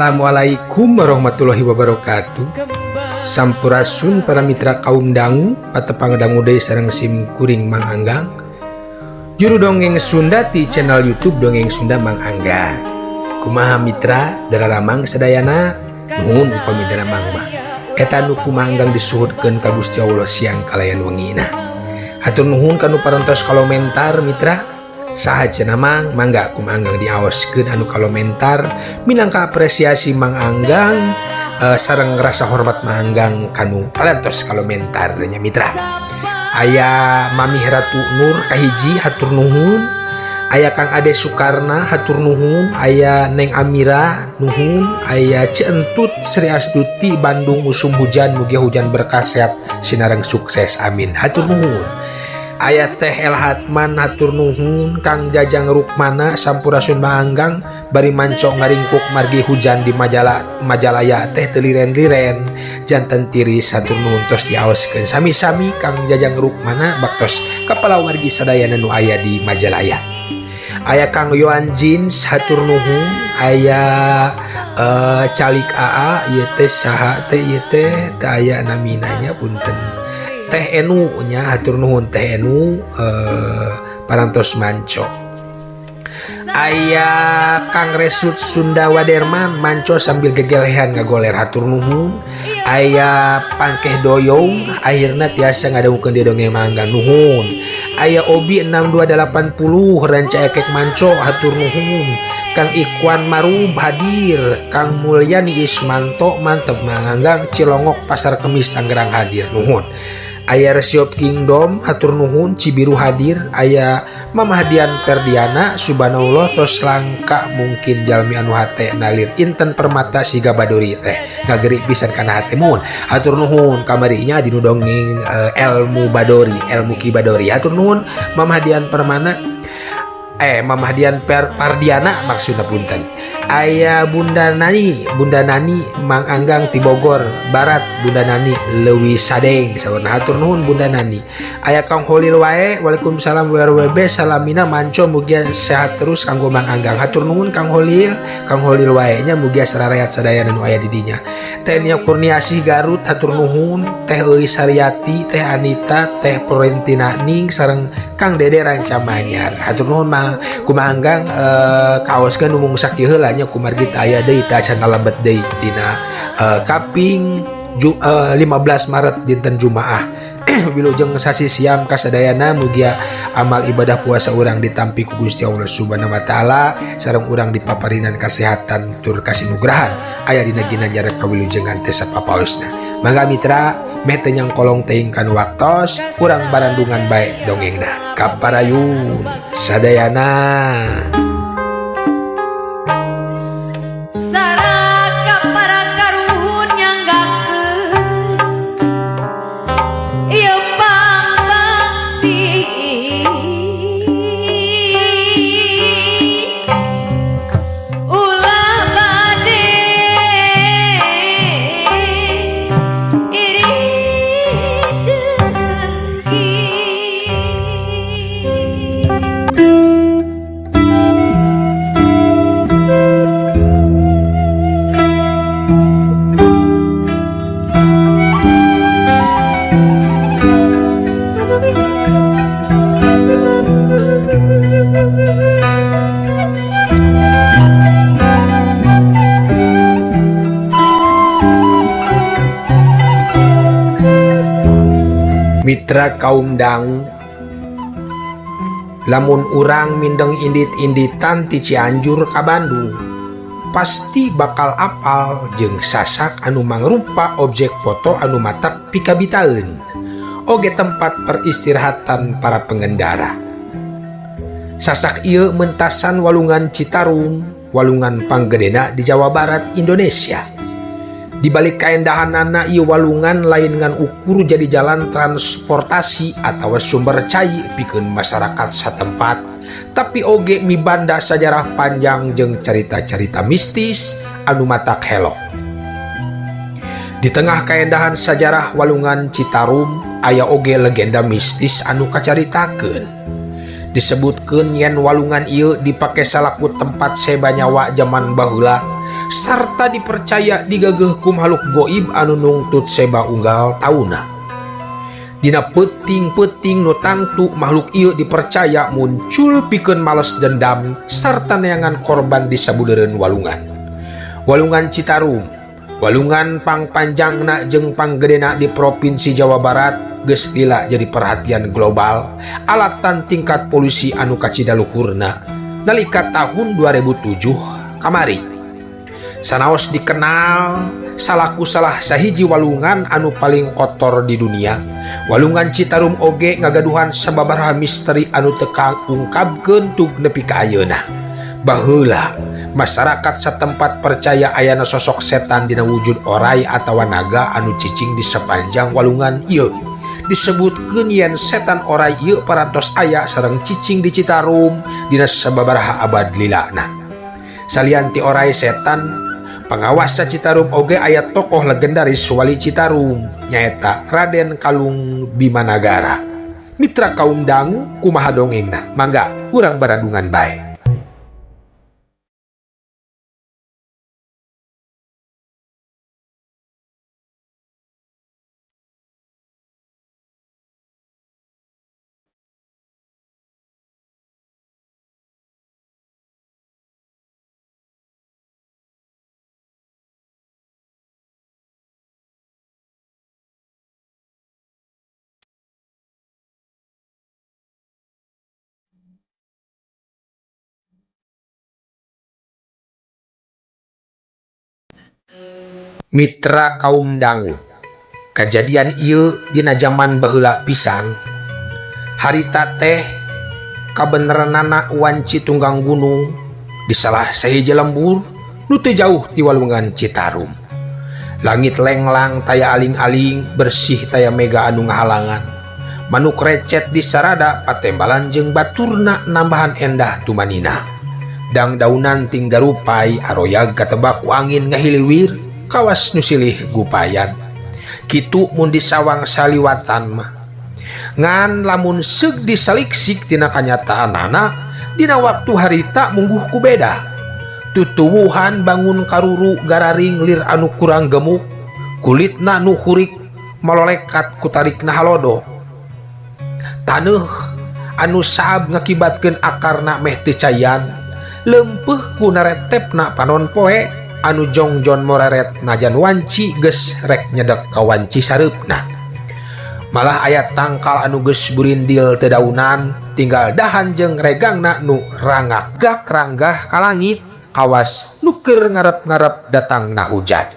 Assalamualaikum warahmatullahi wabarakatuh. Sampurasun para mitra kaum dangu, patepang dangu deui sareng sim kuring Mang Anggang. Juru dongeng Sunda ti channel YouTube Dongeng Sunda Mang Anggang. Kumaha mitra dararamang sadayana? Nuhun upami daramang mah. Eta nu ku Mang Anggang disuhutkeun ka Gusti Allah siang kalayan wengina. Hatur nuhun kanu parantos kalomentar mitra. Saha cenah Mang, mangga ku Mang Anggang diaoskeun anu kalomentar minangka apresiasi Mang Anggang sareng rasa hormat Mang Anggang kanu parantos kalomentar nya mitra. Aya Mami Ratu Nur kahiji hatur nuhun, aya Kang Ade Sukarna hatur nuhun, aya Neng Amira nuhun, aya Ceentut Sri Astuti Bandung usum hujan mugi hujan berkah sehat sinareng sukses amin hatur nuhun. Aya Teh El Hatman hatur nuhun, Kang Jajang Rukmana sampurasun Mang Anggang bari manco ngaringkuk margi hujan di Majalaya teh teu liren-liren janten tiris hatur nuhun tos diaoskeun sami-sami Kang Jajang Rukmana baktos kepala wargi sadayana nu aya di Majalaya. Aya Kang Yohan Jeans hatur nuhun, aya Calik AA ieu teh saha teh ieu teh teu aya naminanya punten. Teh Enu nya hatur nuhun Teh Enu parantos manco. Aya Kang Resut Sunda Waderman manco sambil gegelehan ngagoler hatur nuhun. Aya Pangkeh Doyong akhirna tiasa ngadangukeun di dongeng Mang Anggang nuhun. Aya Obi 6280 Ranca Ekek manco hatur nuhun. Kang Ikwan Marub hadir, Kang Mulyani Ismanto mantep Mang Anggang Cilongok Pasar Kemis Tangerang hadir nuhun. Aya Resiop Kingdom hatur nuhun Cibiru hadir, aya Mama Hadian Ferdiana subhanallah tos langka mungkin jalmi anu hate nalir inten permata siga badori teh ngageri pisan kana hate mun hatur nuhun kamarinya dinu dongeng ilmu badori ilmu ki badori hatur nuhun Mama Hadian Permana Mama Hadian Pardiana maksudna punten. Aya Bunda Nani, Bunda Nani Mang Anggang ti Bogor Barat, Bunda Nani leuwih sadeng saurna hatur nuhun Bunda Nani. Aya Kang Holil wae, waalaikumsalam WRWB salamina manco mugia sehat terus kanggo Mang Anggang hatur nuhun Kang Holil, Kang Holil wae nya mugia sararayat sadayana nu aya di dinya. Teh Nia Kurniasih Garut hatur nuhun, Teh Euis Haryati, Teh Anita, Teh Florentina Ning sareng Kang Dede Rancamanyar hatur nuhun Mang kumaha Anggang kaoskeun nu mung sakieu heula nya kumargi teu aya deui teh acan lalebet deui dina kaping 15 Maret dinten Jumaah. Wilujeng sasi siam kasadayana mugia amal ibadah puasa urang ditampi ku Gusti Allah Subhanahu wa taala sareng urang dipaparinan kasehatan tur kasinugrahan aya dina ginanjar kawilujengan teh sapapaosna. Mangga mitra meh teu nyangkolong teuing kanu waktos urang barandungan bae dongengna. Kaparayun sadayana. Saraka para karuhun nyanggakeun ieu pangbakti ulah bade iri dengki. Mitra kaum dangu, lamun urang mindeng indit-inditan ti Cianjur ka Bandung pasti bakal apal jeung sasak anu mangrupa objek foto anu matak pikabitaeun oge tempat peristirahatan para pengendara. Sasak ieu mentasan walungan Citarum, walungan panggedena di Jawa Barat Indonesia. Di balik kaendahanana ieu walungan lain ngan ukur jadi jalan transportasi atawa sumber cai pikeun masyarakat satempat, tapi oge mibanda sajarah panjang jeung carita-carita mistis anu matak helok. Di tengah kaendahan sajarah walungan Citarum aya oge legenda mistis anu kacaritakeun. Disebutkeun yen walungan ieu dipake salaku tempat seba nyawa zaman baheula. Sarta dipercaya digageuh ku makhluk goib anu nungtut seba unggal tauna. Dina peuting-peuting nu tangtu makhluk ieu dipercaya muncul pikeun males dendam sarta neangan korban di sabudeureun walungan. Walungan Citarum, walungan pangpanjangna jeung panggedena di Provinsi Jawa Barat geus lila jadi perhatian global alatan tingkat polusi anu kacida luhurna nalika tahun 2007 kamari. Sanaos dikenal salaku salah sahiji walungan anu paling kotor di dunia. Walungan Citarum oge ngagaduhan sababaraha misteri anu teu kaungkapkeun tug nepi ka ayeuna. Baheula masyarakat setempat percaya ayana sosok setan dina wujud orai atawa naga anu cicing di sepanjang walungan ieu. Disebutkeun yen setan orai ieu parantos aya sareng cicing di Citarum dina sababaraha abad lilana. Salian ti orai setan, pangawasa Citarum oge aya tokoh legendaris Wali Citarum nyaeta Raden Kalung Bimanagara. Mitra kaum dangu kumaha dongengna? Mangga urang barandungan bae. Mitra kaum dangu, kajadian ieu dina jaman baheula pisan. Harita teh kabeneranana wanci tunggang gunung di salah sahiji lembur nu teu jauh ti walungan Citarum. Langit lenglang taya aling-aling, bersih taya mega anu ngahalangan. Manuk recet di sarada patembalan jeung baturna nambahan endah tumanina. Dangdaunan ting garupai aroyag katebak ku angin ngahiliwir kawas nu silih gupayan. Kitu mun disawang saliwatan mah. Ngan lamun seug disaliksik tina kanyataanana dina waktu harita mungguh ku beda. Tutuwuhan bangun karuru gararing lir anu kurang gemuk, kulitna nu hurik malolekat ku tarikna halodo. Taneuh anu saab ngakibatkeun akarna meh teu cayan, leumpeuh ku naretepna panon poe anu jongjon moreret najan wanci geus rek nyedek ka wanci sareupna. Malah aya tangkal anu geus burindil teu daunan, tinggal dahan jeung regangna nu rangak gak ranggah ka langit kawas nu keur ngarep-ngarep datangna hujan.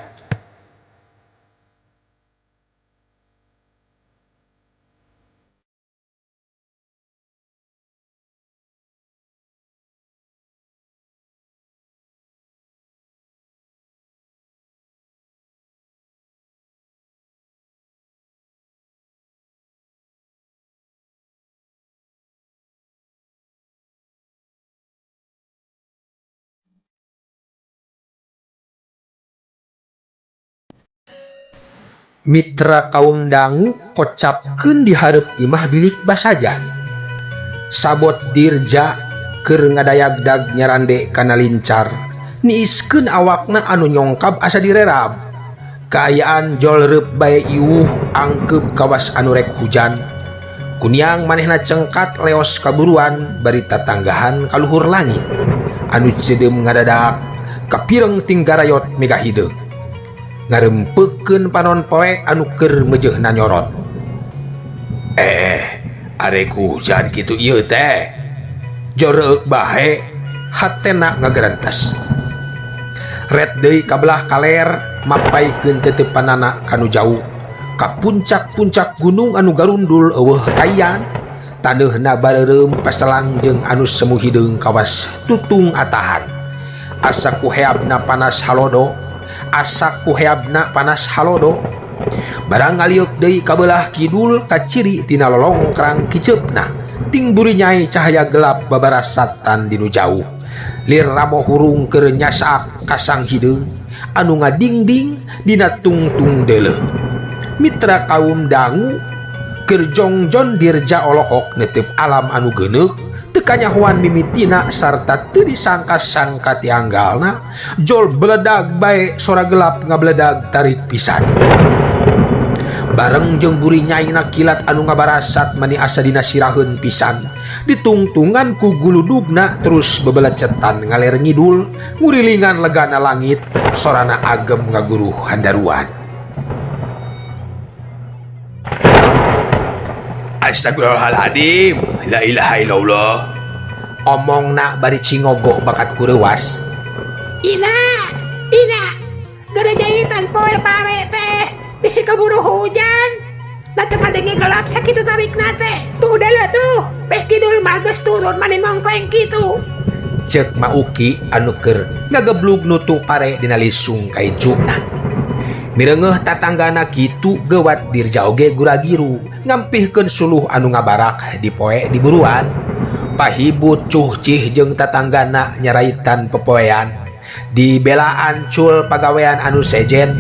Mitra kaum dangu kocapkeun di hareup imah bilik basaja. Sabot dirja keur ngadayagdag nyarande kana lincar, niiskeun awakna anu nyongkab asa direrab. Kaayaan jolreup bae iwuh angkeup kawas anu rek hujan. Kuniang manehna cengkat leos kaburuan bari tatanggahan ka luhur langit. Anu ceudeum ngadadak kapireng ting garayot mega hideung. Ngarempekeun panon poe anu keur meujeuhna nyorot. Arek hujan kitu ieu teh. Joreuk bahe hatena ngagerentes. Ret deui ka belah kaler mapaikeun teuteupanana kanu jauh. Ka puncak-puncak gunung anu garundul eueuh kayan, taneuhna bareureum paselang jeung anu semu hideung kawas tutung atahan. Asa ku heabna panas halodo, asa ku heabna panas halodo. Barang ngaliuk deui ka beulah kidul kaciri tina lolongkrang kiceupna. Ting burinyai cahaya gelap babarasatan di nu jauh. Lir ramo hurung keur nyasak kasang hideung anu ngadingding dina tungtung deuleuh. Mitra kaum dangu keur jongjon dirja olohok netep alam anu geuneuk Teu kanyahoan mimitina sarta teu disangka-sangka ti anggalna, jol beledag bae sora gelap ngabeledag tarik pisan. Bareng jeung burinyaina kilat anu ngabarasat mani asa dina siraheun pisan. Ditungtungan ku guludugna terus bebelecetan ngaler ngidul, ngurilingan legana langit, sorana agem ngaguruh handaruan. Astagfirullahaladzim, la ilaha illallah. Omongna bari cingogoh bakat kureuwas. Ina, ina, gara jahitan poe pare teh, bisi keburu hujan. Da teu kadenge gelap sakitu tarikna teh. Tuh dala tuh, beh kidul mah geus turun mani mongkleng kitu. Ceuk Ma Uki anu keur ngageblug nutu pare dina lisung kaicukna. Mireungeuh tatanggana kitu geuwat Dirja oge guragiru ngampihkeun suluh anu ngabarak di poe di buruan. Pahibut cuhcih jeung tatanggana nyaraitan pepoean. Dibelaan cul pagawean anu sejen.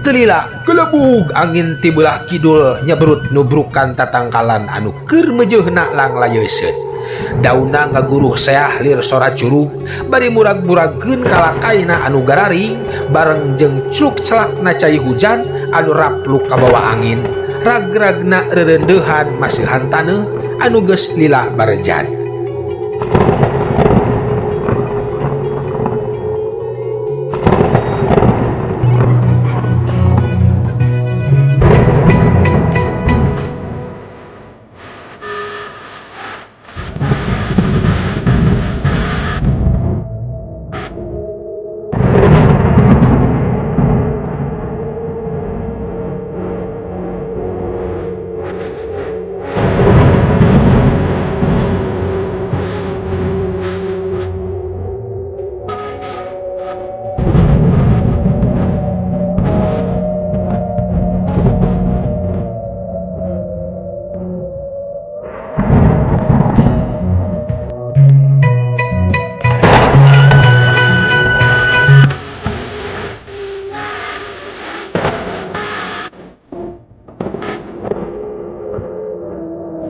Teu lila gelebug angin ti beulah kidul nyebrut nubrukan tatangkalan anu keur meujeuhna langlayeuseun. Daunna ngaguruh seah lir sora curug bari murag-muragkeun kalakaina anu gararing bareng jeung culuk celakna cai hujan anu rapluk kabawa angin. Ragragna reurendeuhan maseuhan taneuh anu geus lila barejan.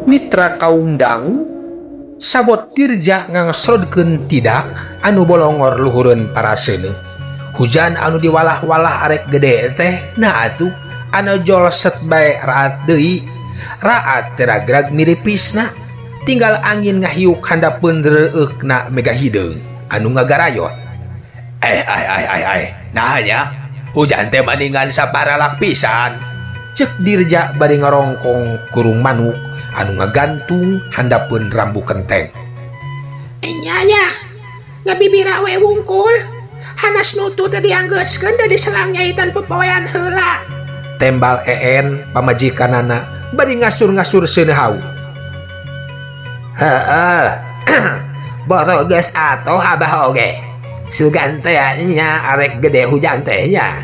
Mitra kaum dangu sabot Dirja ngangsrodkeun tidak anu bolongor luhureun paraseuneuh. Hujan anu diwalah-walah arek gede teh nah atuh anu jol set bae raat deui. Raat teh ragrag miripisna tinggal angin ngahiuk handapeun reueukna mega hideung anu ngagarayot. Ai ai ai ai ai nah nya hujan teh maningan saparalak pisan. Ceuk Dirja bari ngarongkong kurung manuk anu ngagantung handapeun rambu kenteng. Nya nya ngabibira we wungkul hanas nutu teh dianggeuskeun da diselang nyaitan pepoean heula. Tembal een pamajikanana bari ngasur-ngasur seuneu hau. Heeh. Boro geus atoh abah oge. Sugan teh nya arek gede hujan teh nya.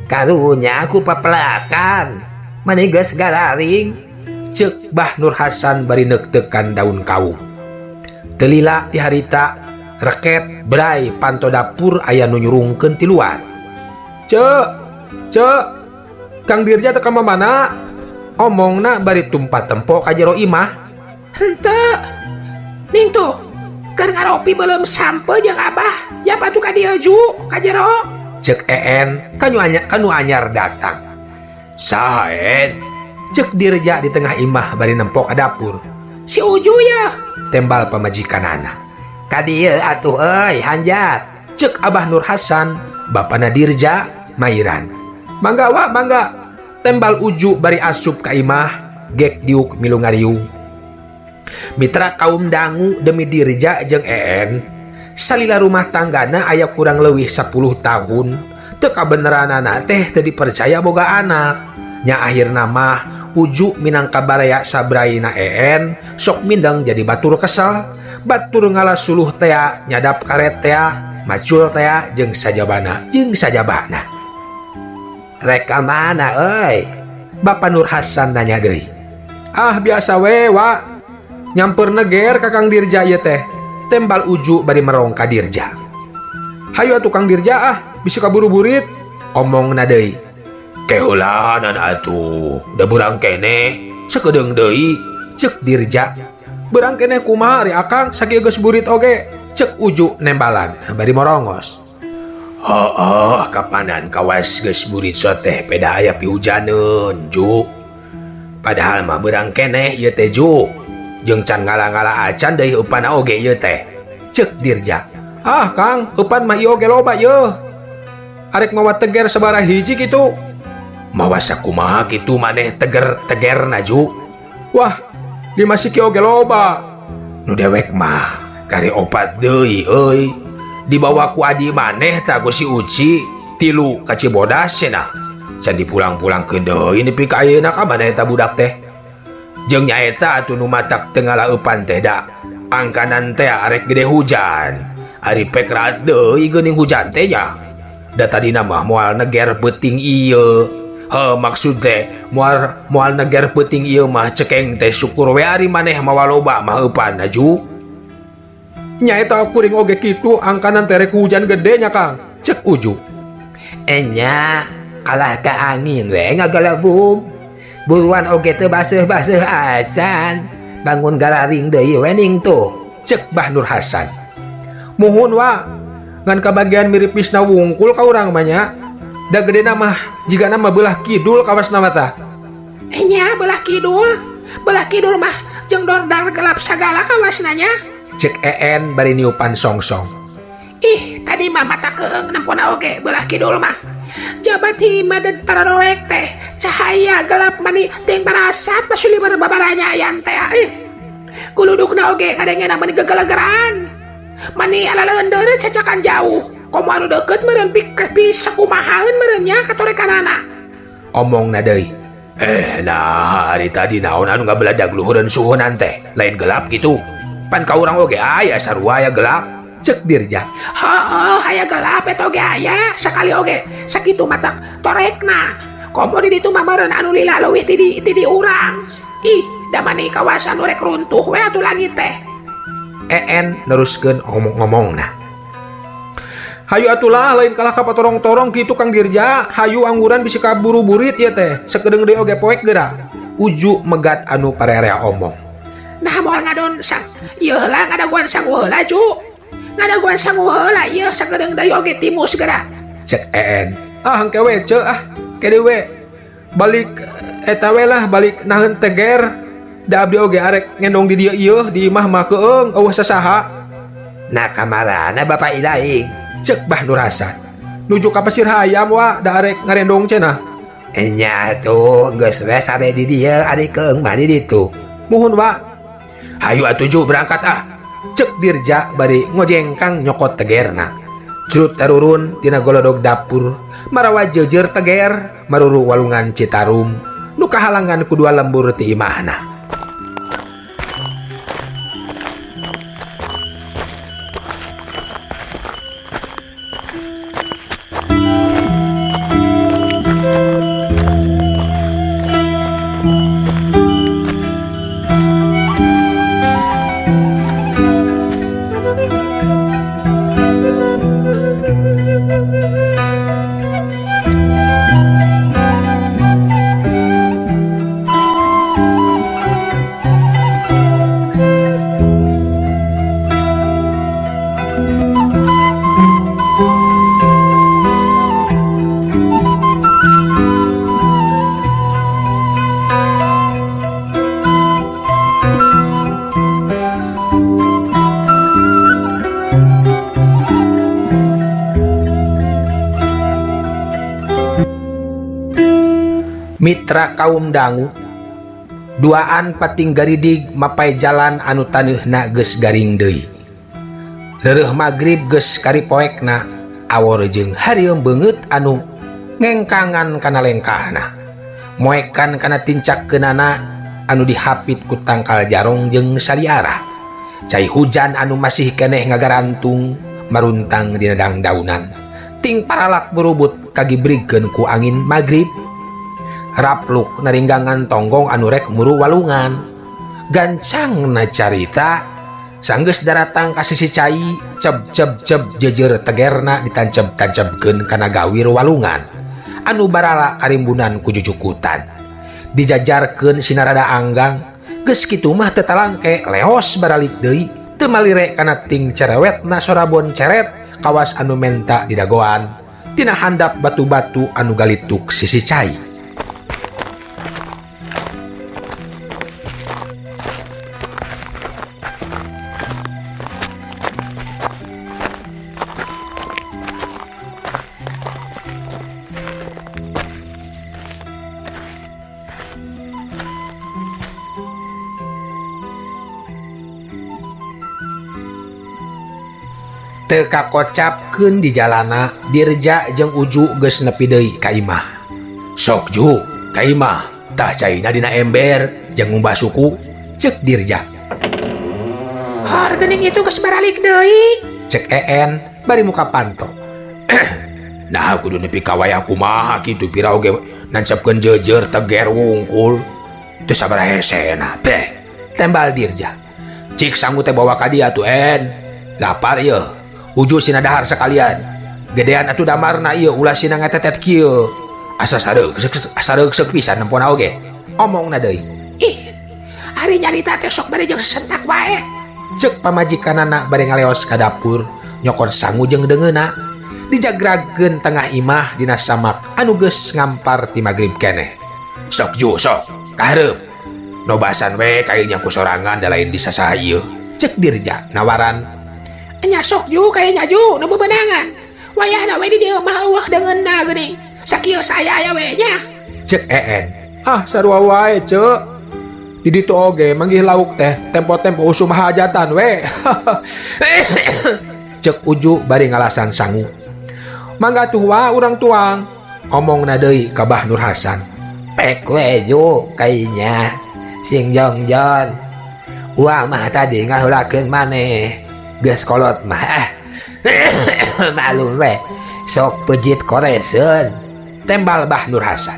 Karunya ku pepelakan. Mani geus gararing. Ceuk Bah Nur Hasan bari neuk-teukan daun kawung. Teu lila ti harita reket bray panto dapur aya nu nyurungkeun ti luar. Ceuk, ceuk, Kang Dirja teh ka mamana? Omongna bari tumpat tempo ka jero imah. Henteu. Ning tuh, keur ngaropi beuleum sampe jeung abah, ya patuh ka dieu ju, ka jero. Ceuk een kanu anyar datang. Saha en? Ceuk Dirja di tengah imah bari nempok ka dapur. Si Uju ya, tembal pamajikanana. Ka dieu atuh euy, hanjat. Ceuk Abah Nur Hasan, bapana Dirja, mairan. Mangga wa, mangga. Tembal Uju bari asup ka imah, gek diuk milu ngariung. Mitra kaum dangu demi Dirja jeung een. Salila rumah tanggana aya kurang leuwih 10 tahun. Teu kabeneranana teh teu dipercaya boga anak. Nya akhirna mah Uju minangka baraya sabraina een sok mindeng jadi batur kesel. Batur ngala suluh tea, nyadap karet tea, macul tea jeung sajabana, jeung sajabana. Rek ka mana euy? Bapak Nur Hasan nanya deui. Ah biasa we wa. Nyamper neger ka Kang Dirja ieu teh. Tembal Uju bari merong ka Dirja. Hayu atuh Kang Dirja ah, bisi kaburu-burit. Omongna deui. Keheulanan atuh, da burang keneh, sakedeung deui, ceuk Dirja. Beurang keneh kumaha ari Akang sakieu geus burit oge cek Uju nembalan bari morongos. Heuh kapanan kawas geus burit soteh peda aya pihujaneun Ju. Padahal mah beurang keneh ieu teh Ju. Jeung can ngala-ngala acan deui eupanna oge ieu teh. Cek Dirja. Ah Kang, eupan mah ieu oge loba yeuh. Arek mawa teger sabaraha hiji kitu. Mawa sakumaha kitu maneh teger tegerna Ju. Wah, 5 siki oge loba. Nu dewek mah kari 4 deui euy. Dibawa ku adi maneh tah ku si Uci 3 ka Cibodas cenah. Can dipulang-pulangkeun deui nepi ka ayeuna ka maneh eta budak teh. Jeung nyaeta atuh nu matak teu ngala eupan teh da angkanan teh arek gede hujan. Ari pek raat deui geuning hujan teh nya. Da tadina mah moal neger peuting ieu. Heuh maksud teh moal neger peuting ieu mah cekeng teh syukur we ari maneh mawa loba mah eupan Ju. Nyaeta kuring oge kitu angkanan teh rek hujan gede nya Kang. Cek Uju. Enya kalah ka angin we ngagalebug. Buruan oge teu baseuh-baseuh acan. Bangun gararing deui we ning tuh. Cek Bah Nur Hasan. Muhun wa ngan kabagian miripisna wungkul ka urang mah nya. Da gedena mah jigana mah beulah kidul kawasna mah tah. Enya beulah kidul. Beulah kidul mah jeung dordar gelap sagala kawasna nya. Cek EN bari niupan songsong. Ih, tadi mah mata keung nempona oge beulah kidul mah. Jabat hima dan pararoek teh cahaya gelap mani ting barasat pasuli barbabaranya ayan teh. Kuludukna oge ngadengena mani gegelegeran. Mani ala leundeun cacakan jauh. Komo anu deukeut meureun bisa kumahaeun meureun nya katorekanana. Omongna deui. Nah hari tadi naon anu ngabeladag luhureun suhunan teh lain gelap gitu. Pan ka urang oge aya sarua aya gelap. Cek Dirja. Heeh, aya gelap eta oge aya sakali oge sakitu matak torekna. Komo di ditu mah meureun anu lila leuwih ti di urang. Ih, da mani kawasan rek runtuh we atuh langit teh. EN neruskeun ngomong-ngomongna. Hayu atulah lain kalah ka patorong-torong kitu Kang Dirja, hayu angguran bisi kaburu-burit ieu teh. Sakedeung deui oge poek geura. Uju megat anu parerea omong. Nah moal ngadon sang ieu heula ngadaguan sangu heula Ju. Ngadaguan sangu heula ieu sakedeung deui oge timus geura. Cek EN. Ah hangke we ceu ah. Kede we. Balik eta we lah balik naheun teger. Da abdi oge arek ngendong di dieu ieu di imah mah keung eueuh sasaha. Nah kamarana Bapak Ilaing? Cek Bah Nur Hasan. Nuju ka pasir hayam wa da arek ngarendong cenah. Enya tuh geus we sare di dieu ari keung mah di ditu. Muhun wa. Hayu atuh Ju berangkat ah. Cek Dirja bari ngojengkang nyokot tegerna. Curut tarurun tina golodog dapur marawa jeujeur teger maruru walungan Citarum nu kahalangan ku dua lembur ti imahna. Mitra kaum dangu duaan pating garidig mapai jalan anu taneuhna geus garing deui. Reureuh magrib geus karipoekna awor jeung harieum beungeut anu ngengkangan kana lengkahna. Moekan kana tincak keunana anu dihapit ku tangkal jarong jeung saliara. Cai hujan anu masih keneh ngagarantung maruntang dina dangdaunan. Ting paralak burubut kagibrigkeun ku angin magrib. Rapluk naringgangan tonggong anu rek muru walungan. Gancangna carita sanggeus daratang ka sisi cai ceb ceb ceb jejer tegerna ditanceb-tancebkeun kana gawir walungan anu barala karimbunan ku jujukutan. Dijajarkeun sinarada anggang Geus kitu mah teu talangke leos baralik deui teu malire kana ting cerewetna sorabon ceret kawas anu menta di dagoan tina handap batu-batu anu galituk sisi cai. Teu kakocapkeun di jalana Dirja jeung Uju geus nepi deui ka imah. Sok Ju, ka imah, tah caina dina ember jeung ngumbah suku, cek Dirja. Hor geuning itu geus baralik deui, cek En bari muka panto. Nah kudu nepi ka wayah kumaha kitu pira oge nancepkeun jeujeur teger wungkul. Teu sabaraha hesena teh, tembal Dirja. Cik sangu teh bawa ka dia tuh En. Lapar ieu. Uju sina dahar sekalian. Gedean atuh damarna ieu ulah sina ngatetet kieu. Asa sareuk pisan nempona oge. Omongna deui. Ih, ari nyarita teh sok bari jeung sesentak wae. Ceuk pamajikanana bari ngaleos ka dapur, nyokot sangu jeung deungeuna. Dijagragkeun tengah imah dina samak anu geus ngampar ti magrib keneh. Sok Ju, sok, kahareup. Nobasan we kayanya ku sorangan da lain disasaha ieu. Ceuk Dirja nawaran. Nya sok Ju kayanya Ju nu bebenangan. Wayahna we di dieu mah eueuh deungeunna geuning. Sakieu saya aya we nya. Ceuk En. Ah sarua wae ceuk. Di ditu oge manggih lauk teh tempo-tempo usum hajatan we. Ceuk Uju bari ngalasan sangu. Mangga tuh wa urang tuang. Omongna deui ka Bah Nur Hasan. Pek we Ju kayanya sing jongjon. Wa mah tadi ngaheulakeun maneh. Geus kolot mah maklum we sok pejit koreseun, tembal Bah Nur Hasan.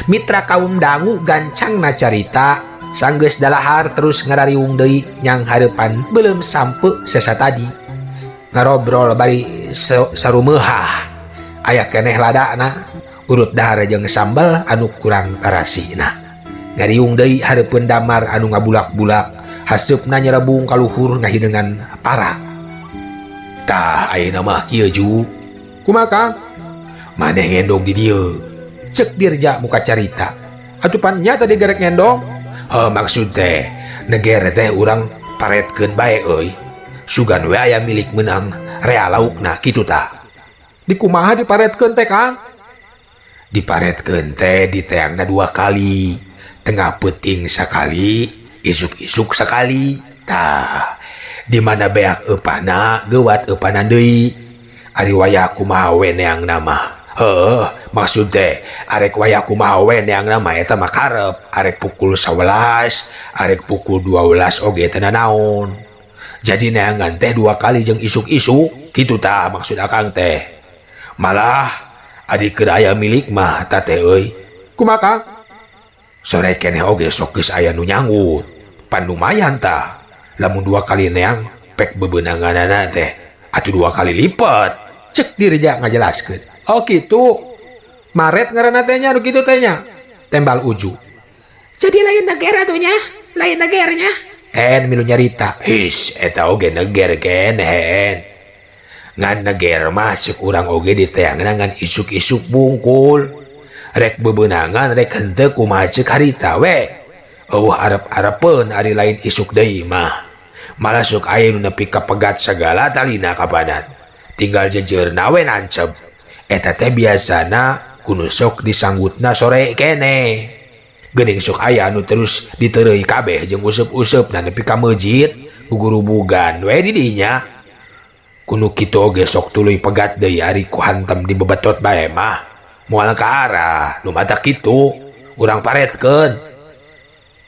Mitra kaum dangu gancangna carita sanggeus dalahar terus ngarariung deui nyang hareupan beuleum sampe sesa tadi. Ngarobrol bari sarumeuhah aya keneh ladana urut dahar jeung sambal anu kurang tarasina. Ngariung deui hareupeun damar anu ngabulak-bulak haseupna nyerebung kaluhur ngahideungan para. Tah ayeuna mah kieu Ju. Kumaha Kang? Maneh ngendong di dieu. Ceuk Dirja muka carita. Atuh pan nya tadi gerek ngendong? Heuh maksud teh neger teh urang paretkeun bae euy. Sugan we aya milik meunang rea laukna kitu tah. Di kumaha diparetkeun teh Kang? Diparetkeun teh diteangna 2 kali. Tengah peuting sakali, isuk-isuk sakali. Tah, di mana beak eupana geuwat eupana deui. Ari wayah kumaha we neangna mah. Heuh, maksud teh arek wayah kumaha we neangna mah eta mah karep. Arek pukul 11, arek pukul 12 oge teu nanaon. Jadi neangan teh 2 kali jeung isuk-isuk, kitu tah maksud akang teh. Malah ari keur aya milik mah ta teh euy. Kumaha Kang? Sore keneh oge sok geus aya nu nyanggut. Pan lumayan tah. Lamun 2 kali neang pek bebenanganana teh atuh 2 kali lipat. Cek Dirja ngajelaskeun. Oh kitu. Maret ngaranna teh nya nu kitu teh nya. Tembal Uju. Jadi lain negara tuh nya, lain negernya. En milu nyarita. His eta oge neger keneh En. Ngan neger mah ceuk urang oge diteangna ngan isuk-isuk bungkul. Rek bebenangan rek henteu kumaha ceuk harita we. Eueuh arep-arepeun ari lain isuk deui mah. Malah sok aya nu nepi ka pegat sagala talina kapanan. Tinggal jejeurna we nancep. Eta teh biasana kudu sok disanggutna sore keneh. Geuning sok aya anu terus diteureuy kabeh jeung useup-useupna nepi ka meujit gugurubugan we di dinya. Kudu kitu oge sok tuluy pegat deui ari ku hantem dibebetot bae mah. Moal ka arah nu mata kitu urang paretkeun.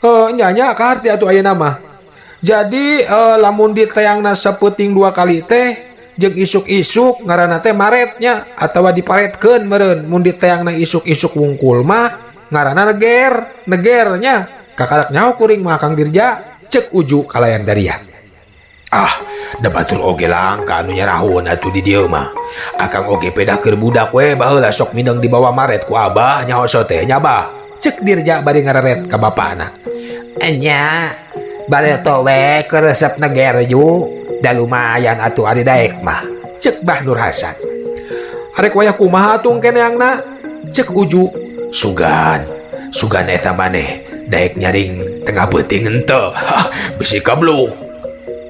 Heuh nya nya kaharti atuh ayeuna mah. Jadi lamun diteangna sapeuting 2 kali teh jeung isuk-isuk ngaranna teh maretnya atawa diparetkeun meureun. Mun diteangna isuk-isuk wungkul mah ngaranna neger, negernya. Kakarak nyaho kuring mah Kang Dirja, ceuk Uju kalayan daria. Ah, da batur oge langka anu nyarahun atuh di dieu mah. Akang oge pedah keur budak we baheula sok mineng dibawa maret ku abah nyaho sote nya bah. Ceuk Dirja bari ngareret ka bapana. Enya bareto we keur resep neger ju da lumayan atuh ari daek mah. Cek Bah Nur Hasan. Arek wayah kumaha atuh engke neangna? Cek Uju. Sugan, sugan eta maneh daek nyaring tengah peuting henteu. Bisi kabluk.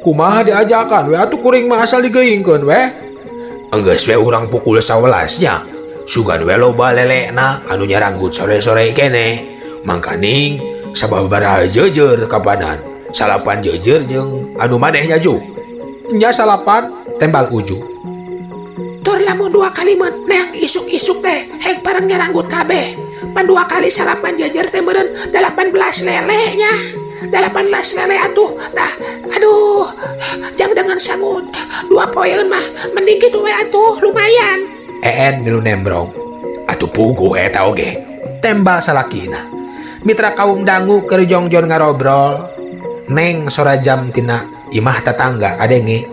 Kumaha diajakan we atuh kuring mah asal digeungkeun we. Enggeus we urang pukul 11 nya. Sugan we loba lelena anu nyaranggut sore-sore kene. Mangkaning sababaraha jeujeur kapanan. Salapan jeujeur jeung anu maneh nya ju. Nya salapan tembal Uju. Tur lamun 2 kali neang isuk-isuk teh heg bareng nyaranggut kabeh. Pan 2 kali salapan jeujeur teh meureun 18 lele nya. 18 lele atuh tah aduh jang dengan sangu 2 poeun mah mending kitu we atuh lumayan. Een milu nembrong. Atuh puguh eta oge. Tembal salakina. Mitra kaum dangu keur jongjon ngarobrol. Neng sora jam tina imah tetangga kadenge.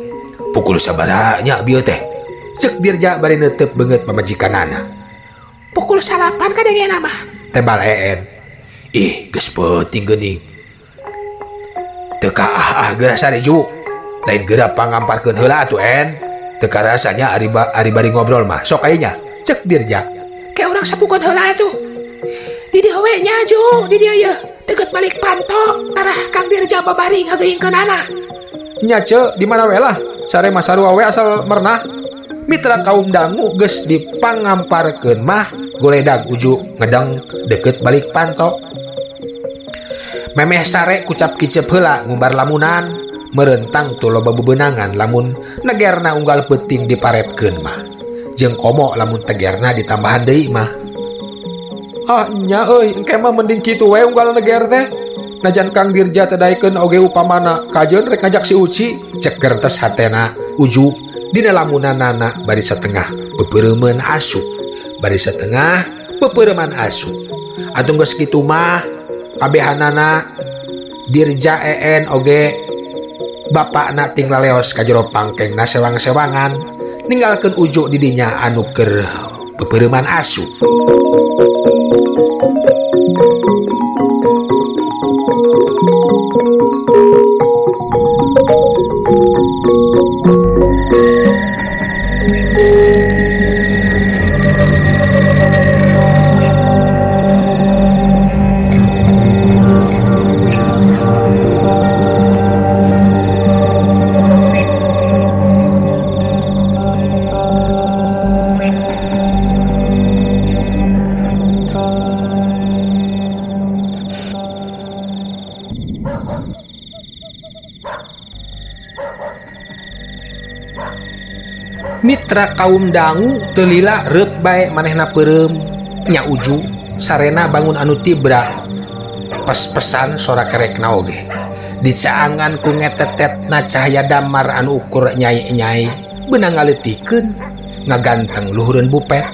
Pukul sabaraha nya bieu teh? Cek Dirja bari neuteup beungeut pamajikanana. Pukul 9 kadengena mah. Tembal een. Ih, geus peuting geuning. Teu kaah-ah geura sare ju. Lain geura pangamparkeun heula atuh en. Teu karasanya ari bari ngobrol mah sok aya nya. Cek Dirja. Ke urang sapukeun heula atuh. Di dieu we nya ju, di dieu ye. Deukeut balik panto tarah Kang Dirja babari ngageuingkeunana. Nya ce, di mana we lah? Sare mah sarua we asal merenah. Mitra kaum dangu geus dipangamparkeun mah goledag Uju ngedeng deukeut balik panto. Memeh sare kucap kicep heula ngumbar lamunan, merentang tu loba bebenangan lamun negerna unggal peuting diparetkeun mah. Jeung komo lamun tegerna ditambahan deui mah. Ah nya euy, engke mah mending kitu we unggal neger teh. Najan Kang Dirja teh daekeun oge upamana kajeun rek ngajak si Uci, cek gerentes hatena Uju dina lamunanana bari satengah pepereumeun asu. Bari satengah pepereuman asu. Atuh geus kitu mah kabehanana Dirja een oge bapakna ting laleos ka jero pangkengna sewang-sewangan ninggalkeun Uju di dinya anu keur pepereuman asu. Mitra kaum dangu teu lila reup bae manehna peureum nya Uju sarena bangun anu tibra pes-pesan sora kerekna oge dicaangan ku ngetetetna cahaya damar anu ukur nyai-nyai beunang ngaleutikeun ngaganteng luhureun bupet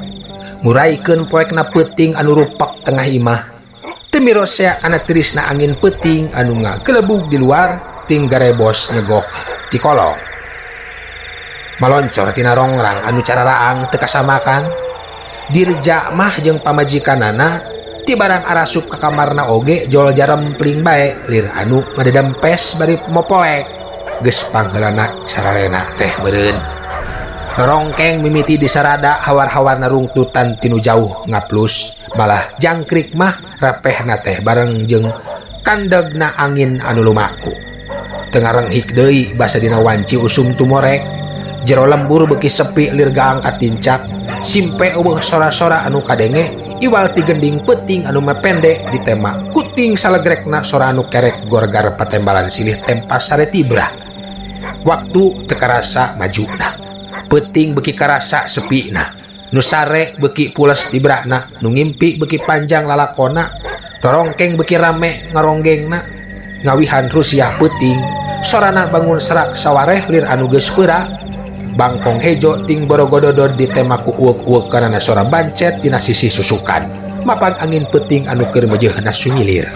nguraikeun poekna peuting anu rupak tengah imah teu mirosea kana tirisna angin peuting anu ngagelebug di luar ting garebos nyegok ti kolong. Maloncor tina rongrang anu cararaang teu kasamakan. Dirja mah jeung pamajikanana ti barang arasup ka kamarna oge jol jarempling bae lir anu ngadedempes bari mopoek. Geus pangheulana sararena teh meureun. Rongkeng mimiti disarada hawar-hawarna rungtutan tinu jauh ngaplus malah jangkrik mah rapehna teh bareng jeung kandegna angin anu lumaku. Teu ngarenghik deui basa dina wanci usum tumorek. Jero lembur beuki sepi lir gaang katincak simpe eueuh sora-sora anu kadenge iwal ti gending peuting anu mepende ditema kuting salegrekna sora anu kerek gorgar patembalan silih tempas sare tibra. Waktu teu karasa majuna peuting beuki karasa sepina nu sare beuki pules tibrana nu ngimpi beuki panjang lalakona torongkeng beuki rame ngaronggengna ngawihan rusiah peuting sorana bangun serak sawareh lir anu geus peura. Bangkong hejo ting borogododod ditema ku uwek-uwek karena sora bancet tina sisi susukan mapan angin peuting anu keur meujeuhna sumilir.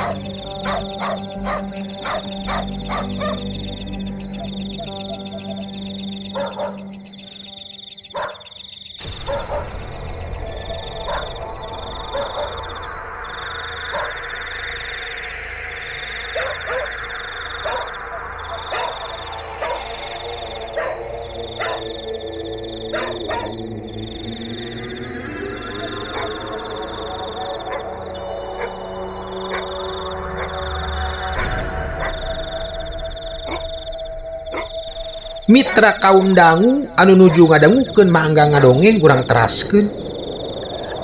Mitra kaum dangu anu nuju ngadangukeun mangga ngadongeng urang teraskeun.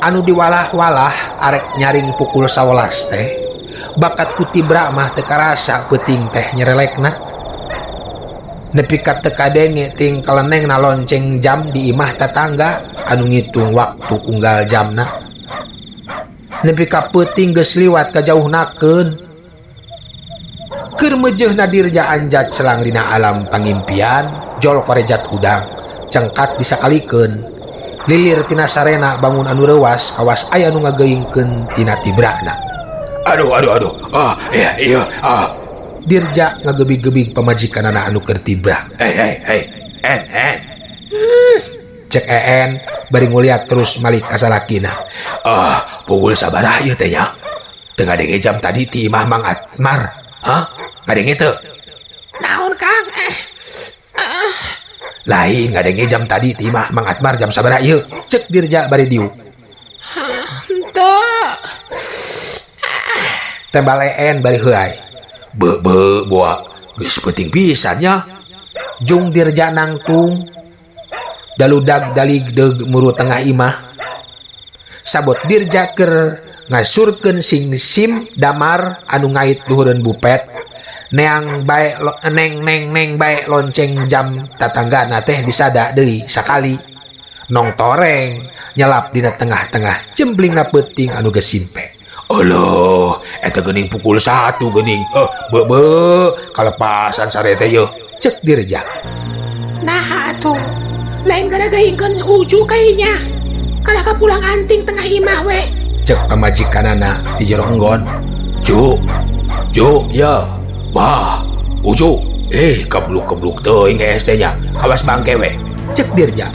Anu diwalah-walah arek nyaring pukul 11 teh bakat ku tibra mah teu karasa peuting teh nyerelekna. Nepi ka teu kadenge ting kalenengna lonceng jam di imah tatangga anu ngitung waktu unggal jamna. Nepi ka peuting geus liwat kajauhnakeun. Keur meujeuhna Dirja anjat selang dina alam pangimpian jol korejat hudang cengkat disakalikeun. Lilir tina sarena bangun anu reuwas kawas aya nu ngageuingkeun tina tibrana. Aduh aduh aduh. Ah iya iya ah. Dirja ngagebig-gebig pamajikanana anu keur tibra. Hei hei hei. En en. Cek en bari nguliat terus malik ka salakina. Ah, pukul sabaraha ieu teh nya? Teu ngadenge jam tadi ti imah Mang Atmar. Hah? Ngadenge teu? Naon Kang? Lain ngadenge jam tadi ti imah Mang Atmar jam sabaraha ieu? Cek Dirja bari diuk. Henteu. Tembal en bari heuay. Be be boa geus peuting pisan nya. Jung Dirja nangtung daludag dalig deug muru tengah imah. Sabot Dirja keur ngasurkeun sing sim damar anu ngait luhureun bupet. Neang bae neng neng neng bae lonceng jam tatanggana teh disada deui sakali. Nong toreng nyelap dina tengah-tengah jemblingna peuting anu geus simpe. Aloh, eta geuning pukul 1 geuning. Be be kalepasan sare teh yeuh. Cek Dirja. Nah atuh, lain gara geuingkeun uju kayaknya. Kalah ka pulang anting tengah imah we. Cek pamajikanana di jero enggon. Ju, ju, ya. Wah, uju. Kebluk-kebluk teuing geus teh nya. Kawas bangke we. Cek Dirja.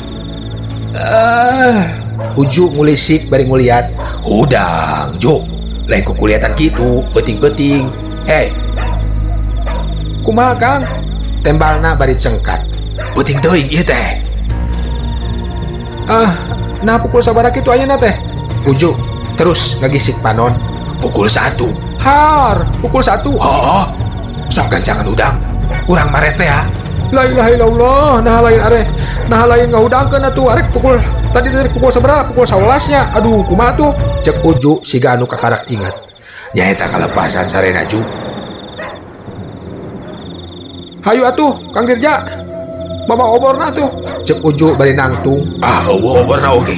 Uju ngulisik bari nguliat. Hudang, ju. Lain kukuliatan kitu, peuting-peuting. Hei. Kumaha, Kang? Tembalna bari cengkat. Peuting teuing ieu teh. Ah, nah pukul sabaraha kitu ayeuna teh? Uju terus ngagisik panon. Pukul 1. Har, pukul 1. Heeh. Sok gancangan udang. Urang mareh teh ya. La ilaha illallah, nah lain areh. Nah lain ngahudangkeun atuh arek pukul tadi dari pukul sabaraha? Pukul 11 nya. Aduh, kumaha tuh? Cek Uju siga anu kakarak ingat. Nyaeta kalepasan sarena Ju. Hayu atuh, Kang Dirja. Bawa oborna atuh. Cek Uju bari nangtung. Ah, eueuh oborna oge.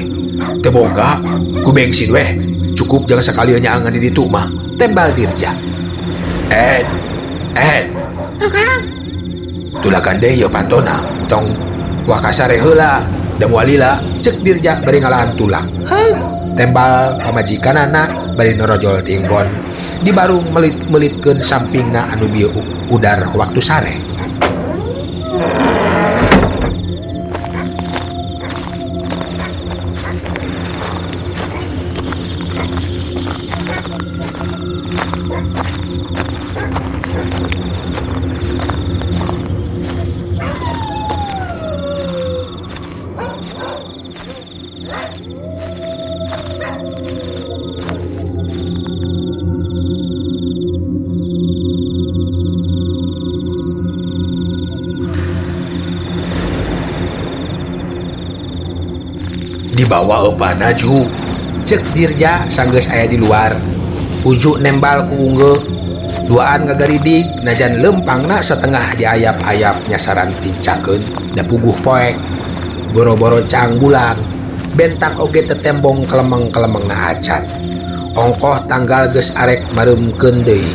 Teu boga, ku bensin weh. Cukup jangan sakali nyaangan di ditu mah. Tembal Dirja. En. En. Kang. Tulakan deui ieu pantona. Tong wakasare heula, da moal lila. Cek Dirja bari ngalaan tulak. Heug. Tembal pamajikanana bari norojol tinggon. Di barung melit-melitkeun sampingna anu bieu udar waktu sare. Dibawa eupana Ju. Cek Dirja sanggeus aya di luar. Uju nembal ku unggeu. Duaan ngagaridig najan lempangna setengah diayap-ayap nyasaran tincakeun da puguh poek. Boro-boro canggulan bentang oge tetembong kelemeng-kelemengna acan. Ongkoh tanggal geus arek mareumkeun deui.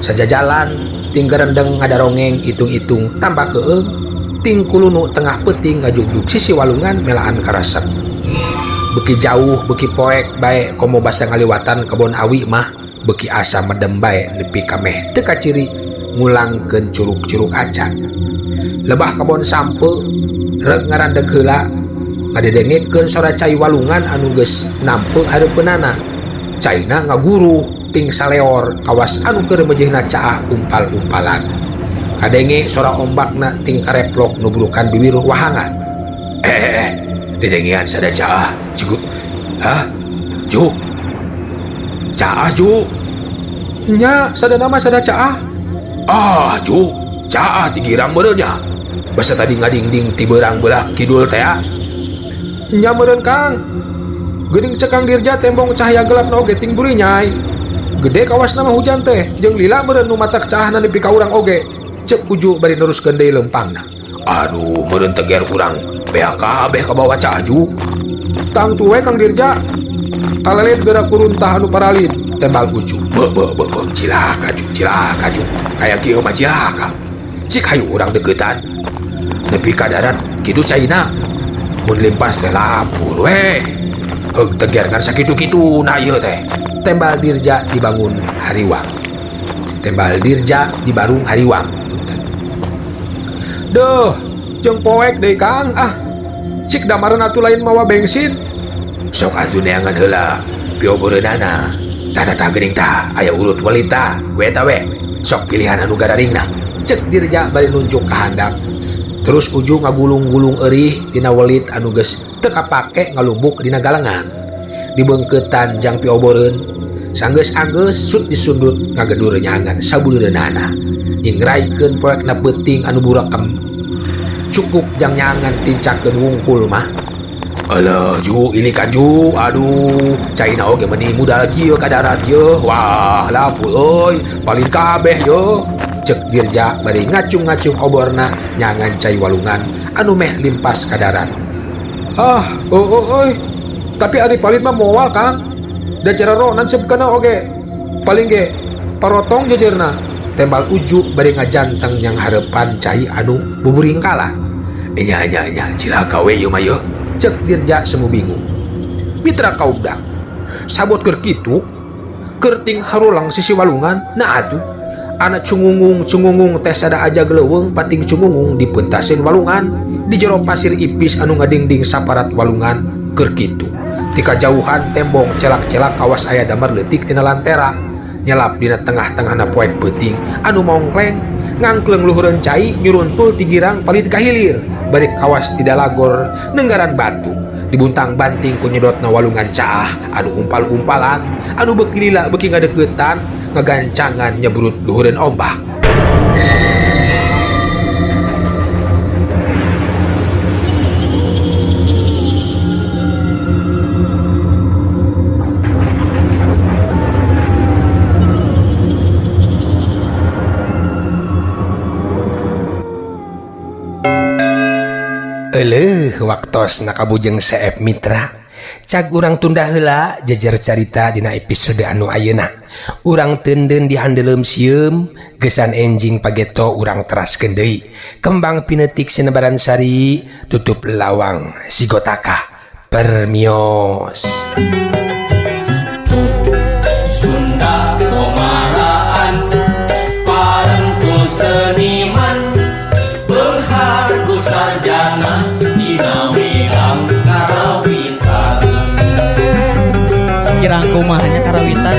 Sajajalan ting gerendeng ngadarongeng itung-itung tambah keung ting kulunu tengah peuting ngajugjug sisi walungan melaan karesep. Beki jauh beki poek bae komo basa ngaliwatan kebon awi mah beki asa medem bae nepi ka meh teu kaciri ngulangkeun curug-curug acan. Lebah kebon sampe rek ngarandeg heula ngadedengekeun sora cai walungan anu geus nampe hareupeunana. Caina ngaguruh ting saleor kawas anu keur meujeuhna caah umpal-umpalan. Kadenge sora ombakna ting kareplok nubrukan biwir wahangan. Dedengean sada caah cukup. Hah? Ju. Caah Ju. Nya sada nama sada caah. Ah Ju, caah ti girang meureun nya. Basa tadi ngadingding ti beurang belah kidul teh. Nya meureun Kang. Geuning cek Kang Dirja tembong cahaya gelap na oge ting burinyai. Gede kawasna mah hujan teh jeung lila meureun nu matak caahna nepi ka urang oge. Cek Uju bari neruskeun deui leumpangna. Aduh, meureun teger urang beak kabeh kabawa caah Ju. Tangtu we Kang Dirja. Kalelet geura kuruntah anu paralin tembal Uju. Be be be be cilaka Ju, cilaka Ju. Kaya kieu mah cilaka. Cik hayu urang deukeutan. Nepi ka darat kitu caina. Mun limpas teh lapur we. Heug teger ngan sakitu-kitu na ieu teh. Tembal Dirja dibangun hariwang. Tembal Dirja dibarung hariwang. Punten. Duh, jeung poek deui Kang ah. Cik damareun atuh lain mawa bensin. Sok atuh neangan heula pioboreunana. Tah tah tah geuning tah aya urut walita we eta we. Sok pilihan anu gararingna. Cek Dirja bari nunjuk ka handap. Terus Uju ngagulung-gulung eurih dina welit anu geus teu kapake ngalumbuk dina galengan. Dibeungkeutan jang pioboreun. Sanggeus-anggeus sut disundut ngagedur nyangan sabuleureunana. Nyingraikeun poekna peuting anu burakem. Cukup jang nyangan tincakeun wungkul mah. Alah Ju, ilikan Ju, aduh, caina oge meni mudal kieu ka darat ye. Wah, lapur euy, paling kabeh ye. Cek Dirja bari ngacung-ngacung oborna nyangan cai walungan anu meh limpas ka darat. Ah, oh, oh, euy. Tapi ari palin mah moal Kang. Da jararo nancebkeunna oge. Paling ge parotong jejerna. Tembal Uju bari ngajanteng nyang hareupan cai anu buburingkalan. Nya nya nya, cilaka we ieu mah ye. Cek Dirja semu bingung. Mitra kaubdang, sabot keur kitu, kerting harulang sisi walungan, nah atuh. Anak cungungung-cungungung teh sada aja geleuweung pating cungungung dipeuntaseun walungan, di jero pasir ipis anu ngadingding saparat walungan keur kitu. Ti kajauhan tembong celak-celak kawas aya damar leutik tina lantera, nyelap dina tengah-tengahna poek peuting anu mongkleng, ngangkleung luhureun cai nyuruntul ti girang palid ka hilir. Bari kawas tidak lagor nenggaran batu dibuntang banting ku nyedotna walungan caah anu umpal-umpalan anu beuki lila beuki ngadeuketan ngagancangan nyebrut luhureun ombak. Eleuh waktos nakabujeng CF Mitra. Cag urang tunda heula jejer carita dina episode anu ayeuna. Urang teundeun di handeuleum sieum, gesan enjing pageto urang teraskeun deui. Kembang pinetik sinebaran sari, tutup lawang sigotaka. Permios. Sunda komaraan parengku seniman beunghar ku sarjana dina widang karawitan. Kirang kumaha nya karawitan.